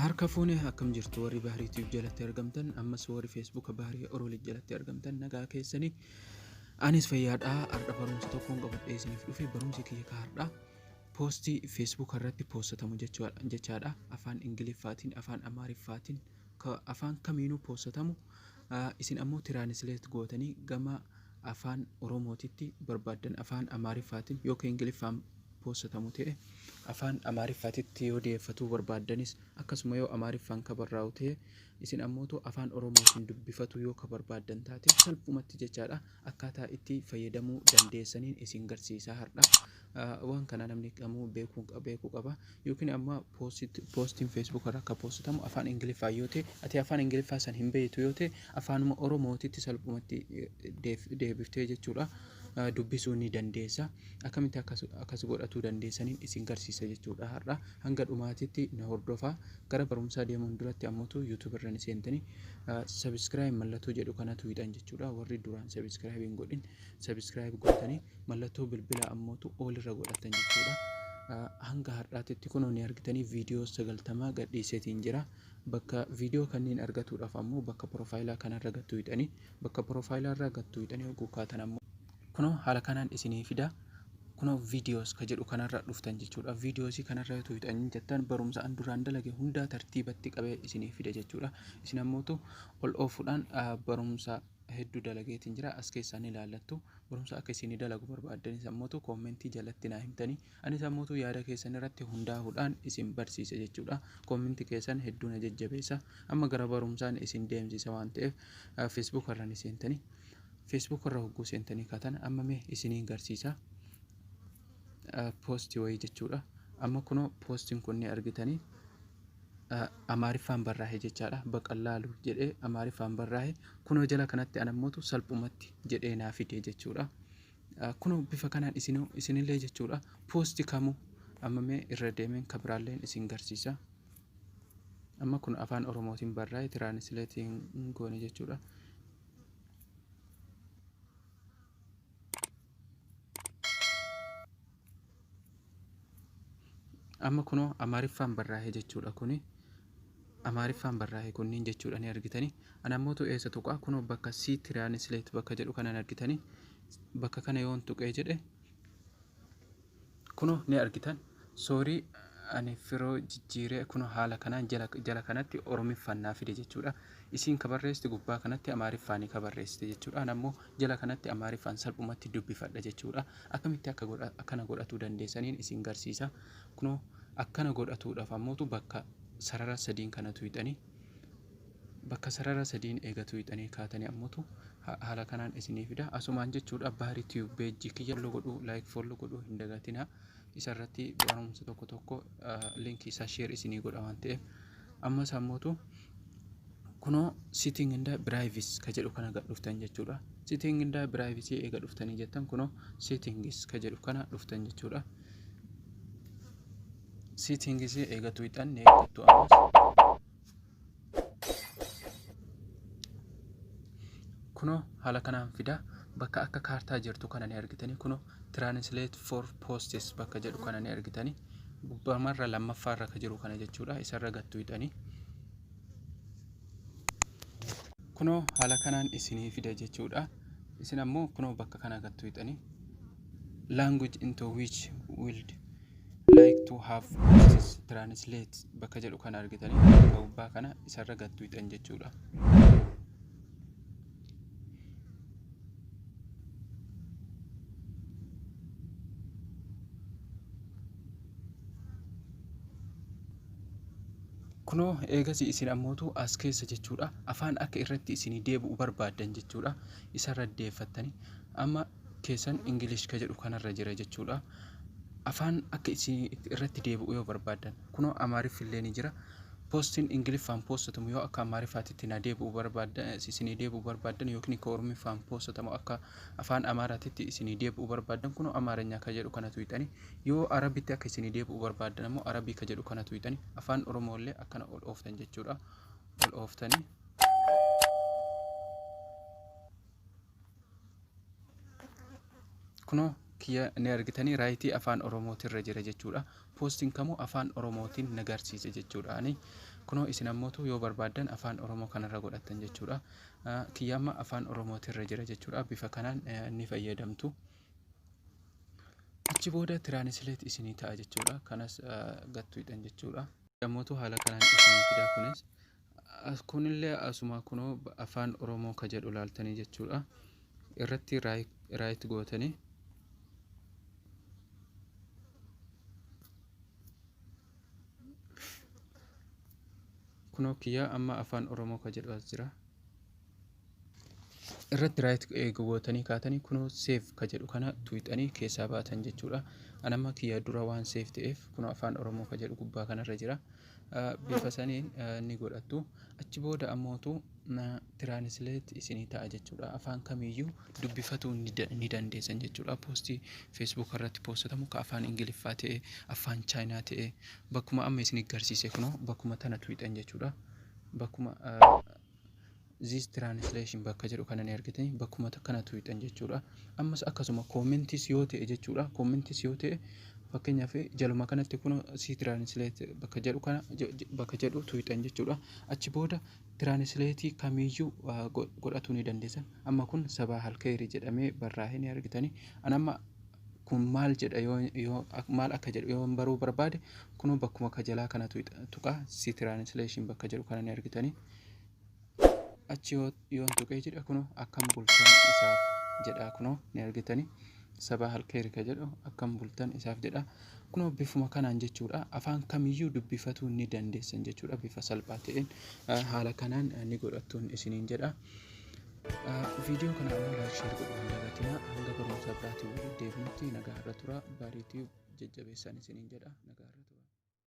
Harka fuunee akkam jirtu warri Baharii Tube jalatti argamtan, ammas warri Facebook Baharii Orolit jalatti argamtan, nagaa keessanii? Anis fayyaadha. Har'a barumsa tokkoon qabadhee isiniif dhufe. Barumsi kiyya ka har'a poostii Facebook irratti poostatamu jechaadha. Afaan Ingiliffaatiin, afaan Amaariffaatiin, afaan kamiinuu poostatamu, isin ammoo translate gootanii gama afaan Oromootitti barbaaddan afaan Amaariffaatiin yookiin Ingiliffaan poostatamu ta'e afaan Amaariffaatitti yoo dhiyeeffatuu barbaaddanis, akkasuma yoo Amaariffaan ka barraa'u ta'e isin ammootu afaan Oromootiin dubbifatu yoo ka barbaaddan taate, salphumatti jechaadha, akkaataa itti fayyadamuu dandeessaniin isin garsiisaa har'a. Waan kana namni kamuu beekuu qaba. Yookiin amma poostiin Facebook irra akka poostatamu afaan Ingiliffaa yoo ta'e, ati afaan Ingiliffaa san hin beektu yoo ta'e, afaanuma Oromootitti salphumatti deebiftee jechuudha dubbisuu ni dandeessa. Akkamitti akkas godhatuu dandeessaniin isin garsiisa jechuudha har'a. Hanga dhumaatitti na hordofaa. Gara barumsaa deemuun duratti ammootu YouTube irra ni seentanii subscribe mallattoo jedhu kanatu hidhan jechuudha. Warri duraan subscribe hin godhin subscribe gootanii mallattoo bilbilaa ammootu all irra godhatan jechuudha. Hanga har'aatitti kunoo ni argitanii viidiyoo 90 gadhiiseetiin jira. Bakka viidiyoo kanneen argatuudhaaf ammoo bakka profaayilaa kanarra gattuu hidhanii, bakka profaayilaa irraa gattuu hidhanii hogguu kaatan ammoo kunoo haala kanaan isinii fida. Kunoo videos ka jedhu kanarra dhuftan jechuudha. Videosii kanarra yoo tuqxanii jettan barumsa an duraan dalage hundaa tartiibatti qabee isinii fida jechuudha. Isin ammootu ol oofuudhaan barumsa hedduu dalageetiin jira, as keessaa ni ilaallattu. Barumsa akka isinii dalagu barbaaddanis ammootu koomentii jalatti naa himtanii, anis ammootu yaada keessan irratti hundaa'uudhaan isin barsiisa jechuudha. Koomentii keessan hedduu na jajjabeessa. Amma gara barumsaan isin deemsisa waan ta'eef Facebook irra ni seentanii. Facebook irra hogguu seentanii kaatan amma mee isiniin garsiisa poostii wayii jechuudha. Amma kunoo poostiin kun ni argitanii Amaariffaan barraa'e jechaadha. Baqallaalu jedhee Amaariffaan barraa'e. Kunoo jala kanatti anammootu salphumatti jedhee naa fide jechuudha. Kunoo bifa kanaan isinillee jechuudha poostii kamuu amma mee irra deemeen kabiraalleen isin garsiisa. Amma kun afaan Oromootiin barraa'e, translate'iin goone jechuudha. Amma kunoo Amaariffaan barraa'e jechuudha. Kuni Amaariffaan barraa'e kunniin jechuudha, ni argitanii. Ana ammootu eessa tuqaa? Kunoo bakka see translate bakka jedhu kanan argitanii. Bakka kana yoon tuqee jedhe kunoo ni argitan. Sorry, ani firoo jijjiiree kunoo haala kanaan jala kanatti Oromiffaan naa fide jechuudha. Isiin ka barreessite gubbaa kanatti Amaariffaanii ka barreessite jechuudha. Ana ammoo jala kanatti Amaariffaan salphumatti dubbifadha jechuudha. Akkamitti akka akkana godhatuu dandeessaniin isin garsiisa. Kunoo akkana godhatuudhaaf ammootu bakka sarara sadiin kana tuqxanii, bakka sarara sadiin eega tuqxanii kaatanii ammootu haala kanaan isinii fida. Asumaan jechuudha Baharii Tube page kiyya follow godhuu, like follow godhuu hin dagatinaa. Isarratti barumsa tokko tokko linkii isaa share isinii godha waan ta'eef. Ammas ammootu kunoo setting and privacy ka jedhu kana gad dhuftan jechuudha. Setting and privacy eega dhuftanii jettan kunoo settings ka jedhu kana dhuftan jechuudha. Settings eega tuqxan ni eeggattu ammas. Kunoo haala kanaan fida. Bakka akka kaartaa jirtu kana ni argitanii. Kunoo translate for posts bakka jedhu kana ni argitanii. Gubbamarra lammaffaarra ka jiru kana jechuudha. Isarra gad tuqxanii. Kunoo haala kanaan isinii fida jechuudha. Isin ammoo kunoo bakka kana gad tuqxanii language into which would like to have posts translate bakka jedhu kana argitanii, bakka gubbaa kana isarra gad tuqxan jechuudha. Kunoo eegasii isin ammootu as keessa jechuudha afaan akka irratti isinii deebi'u barbaaddan jechuudha isarra deeffattanii. Amma keessan English ka jedhu kanarra jira jechuudha. Afaan akka isin irratti deebi'u yoo barbaaddan kunoo Amaariffillee ni jira. Poostiin Ingiliffaan poostatamu yoo akka Amaariffaatitti na deebi'u barbaaddan, isinii deebi'u barbaaddan, yookiin akka Oromiffaan poostatamu akka afaan Amaaraatitti isinii deebi'u barbaaddan kunoo Amaaranyaa ka jedhu kana tuqxanii, yoo Arabitti akka isinii deebi'u barbaaddan ammoo Arabii ka jedhu kana tuqxanii, afaan Oromoollee akkana ol ooftan jechuudha. Ol ooftanii. Kunoo Kiyya ni argitanii, right afaan Oromootirra jira jechuudha. Poostiin kamuu afaan Oromootiin na garsiise jechuudha. Ani kunoo isin ammootu yoo barbaaddan afaan Oromoo kanarra godhattan jechuudha. Kiyya amma afaan Oromootirra jira jechuudha. Bifa kanaan ni fayyadamtu. Achi booda translate isinii ta'a jechuudha. Kanas gattu hidhan jechuudha. Ammootu haala kanaan isinii fida. Kunis kunillee asuma kunoo afaan Oromoo ka jedhu laaltanii jechuudha. Irratti right gootanii, kunoo kiyyaa amma afaan Oromoo ka jedhu as jira. Irratti right gootanii kaatanii, kunoo save ka jedhu kana tuuxanii keessaa baatan jechuudha. Anamma kiyya dura waan save ta'eef, kunoo afaan Oromoo ka jedhu gubbaa kanarra jira. Bifa saniin ni godhattu. Achi booda ammootu translate isinii ta'a jechuudha. Afaan kamiyyuu dubbifatuu ni dandeessan jechuudha. Poostii Facebook irratti poostatamu ka afaan Ingiliffaa ta'e, afaan Chaayinaa ta'e, bakkuma amma isin garsiise kunoo bakkuma tana tuuxan jechuudha. Bakkuma "this translation" bakka jedhu kana ni argitanii, bakkuma kana tuuxan jechuudha. Ammas akkasuma commentis yoo ta'e jechuudha. Commentis yoo ta'e, fakkeenyaaf jaluma kanatti kun "see translate" bakka jedhu kana, bakka jedhu tuuxan jechuudha. Achi booda translate kamiyyuu godhatuu ni dandeessan. Amma kun "sabaa halkeeri" jedhamee barraa'ee ni argitanii. An amma kun maal jedha, yoo maal akka jedhu yoo baruu barbaade, kunoo bakkuma ka jalaa kana tuqaa, "see translation" bakka jedhu kana ni argitanii. Achi yoon tuqee jedha, kunoo "akkam bultan isaaf" jedha, kunoo ni argitanii. "Sabaa halkeeri" ka jedhu "akkam bultan isaaf" jedha. Kunoo bifuma kanaan jechuudha, afaan kamiyyuu dubbifatuu ni dandeessan jechuudha. Bifa salphaa ta'een haala kanaan ni godhattuun isiniin jedha. Viidiyoo kana ammoo like, share godhuu hin dagatinaa. Hanga barumsa biraatiin walitti deebinutti nagaa irra tura. Baariitii jajjabeessaan isiniin jedha, nagaa irra tura.